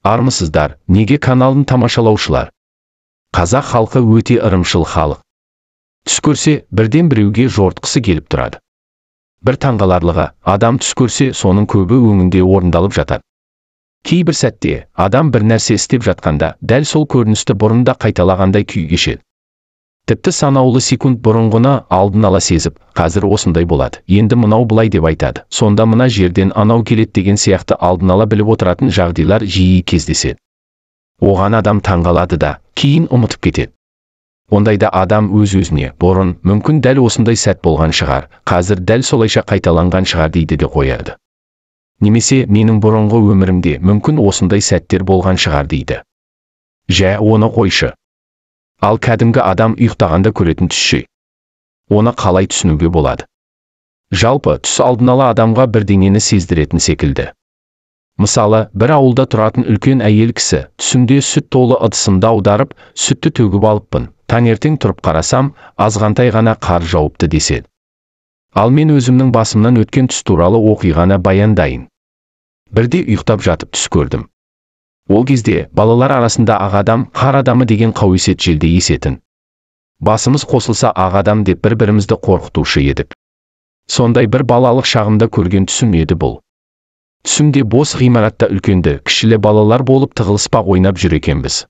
Армысыздар, Неге каналын тамашалаушылар? Қазақ халқы өте ырымшыл халық. Түс көрсе, бірден біреуге жортқысы келіп тұрады. Бір таңғаларлығы, адам түс көрсе, соның көбі өңінде орындалып жатады. Кейбір сәтте адам бір нәрсе істеп жатқанда, дәл сол көріністі бұрын да қайталағандай күй кешеді. Тіпті санаулы секунд бұрынғыны алдын ала сезіп, қазір осындай болады, енді мынау былай деп айтады, сонда мына жерден анау келеді деген сияқты алдын ала біліп отыратын жағдайлар жиі кездеседі. Оған адам таңғалады да, кейін ұмытып кетеді. Ондайда адам өз-өзіне бұрын мүмкін дәл осындай сәт болған шығар, қазір дәл солайша қайталанған шығар дейді де қояды. Немесе менің бұрынғы өмірімде мүмкін осындай сәттер болған шығар дейді. Жә, оны қойшы. Ал кәдімгі адам ұйықтағанда көретін түс ше. Оны қалай түсінуге болады? Жалпы, түс алдын ала адамға бірдеңені сездіретін секілді. Мысалы, бір ауылда тұратын үлкен әйел кісі түсімде сүт толы ыдысымды аударып, сүтті төгіп алыппын. Таңертең тұрып қарасам, азғантай ғана қар жауыпты деседі. Ал мен өзімнің басымнан өткен түс туралы оқиғаны баяндайын. Бірде ұйықтап жатып түс көрдім. Ол кезде балалар арасында ақ адам, қар адамы деген қауесет желде есетін. Басымыз қосылса ақ адам деп бір-бірімізді қорқытушы едік. Сондай бір балалық шағымда көрген түсім еді бұл. Түсімде бос ғимаратта үлкенді, кішілі балалар болып тығылыспақ ойнап жүр екенбіз.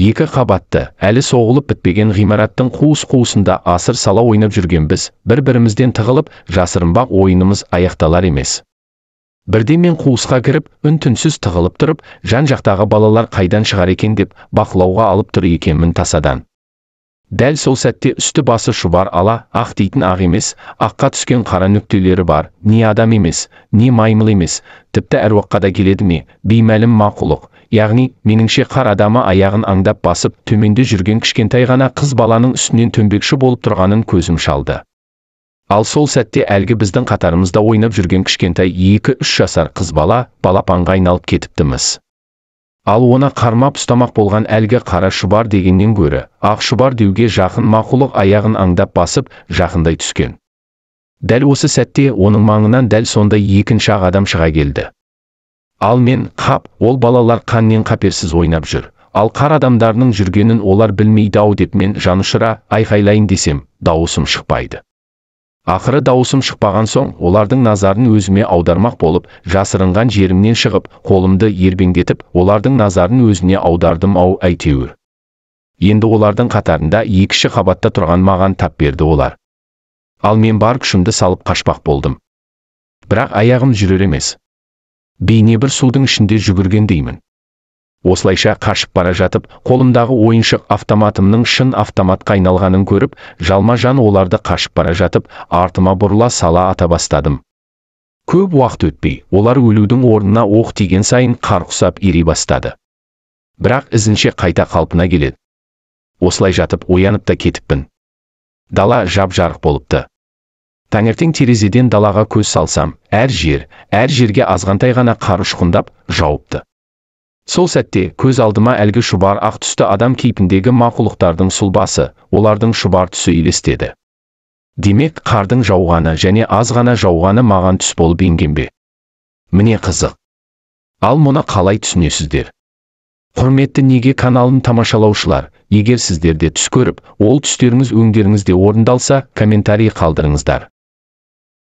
Екі қабатты, әлі соғылып бітпеген ғимараттың қуыс-қуысында асыр сала ойнап жүргенбіз, бір-бірімізден тығылып, жасырынбақ ойынымыз аяқталар емес. Бірде мен қуысқа кіріп, үн-түнсіз тығылып тұрып, жан-жақтағы балалар қайдан шығар екен деп бақылауға алып тұр екенмін тасадан. Дәл сол сәтте үсті басы шұбар ала, ақ дейтін ақ емес, аққа түскен қара нүктелері бар, не адам емес, не маймыл емес, тіпті әруаққа да келеді ме, беймәлім мақұлық, яғни меніңше қар адамы аяғын аңдап басып, төменде жүрген кішкентай ғана қыз баланың үстінен төмбекші болып тұрғанын көзім шалды. Ал сол сәтте әлгі біздің қатарымызда ойнап жүрген кішкентай 2-3 жасар қыз бала балапанға айналып кетіптіміз. Ал оны қармап ұстамақ болған әлгі қара шұбар дегеннен гөрі, ақ шұбар деуге жақын мақұлық аяғын аңдап басып, жақындай түскен. Дәл осы сәтте оның маңынан дәл сондай екінші ақ адам шыға келді. Ал мен, қап, ол балалар қаннен қаперсіз ойнап жүр. Ал қар адамдарының жүргенін олар білмейді ау деп мен жанұшыра айқайлайын десем, дауысым шықпайды. Ақыры дауысым шықпаған соң, олардың назарын өзіме аудармақ болып, жасырынған жерімнен шығып, қолымды ербеңдетіп, олардың назарын өзіне аудардым ау әйтеуір. Енді олардың қатарында екінші қабатта тұрған маған тап берді олар. Ал мен бар күшімді салып қашпақ болдым. Бірақ аяғым жүрер емес. Бейне бір судың ішінде жүгіргендеймін. Осылайша қашып бара жатып, қолымдағы ойыншық автоматымның шын автоматқа айналғанын көріп, жалма-жан оларды қашып бара жатып, артыма бұрыла сала ата бастадым. Көп уақыт өтпей, олар өлудің орнына оқ тиген сайын қар құсап ери бастады. Бірақ ізінше қайта қалпына келеді. Осылай жатып оянып та кетіппін. Дала жап-жарық болыпты. Таңертең терезеден далаға көз салсам, әр жер, әр жерге азғантай ғана қар ұшқындап жауыпты. Сол сәтте көз алдыма әлгі шұбар ақ түсті адам кейпіндегі мақұлықтардың сұлбасы, олардың шұбар түсі елестеді. Демек, қардың жауғаны және аз ғана жауғаны маған түс болып енген бе? Міне қызық. Ал мұны қалай түсінесіздер? Құрметті Неге каналын тамашалаушылар, егер сіздер де түс көріп, ол түстеріңіз өңдеріңізде орындалса, комментарий қалдырыңыздар.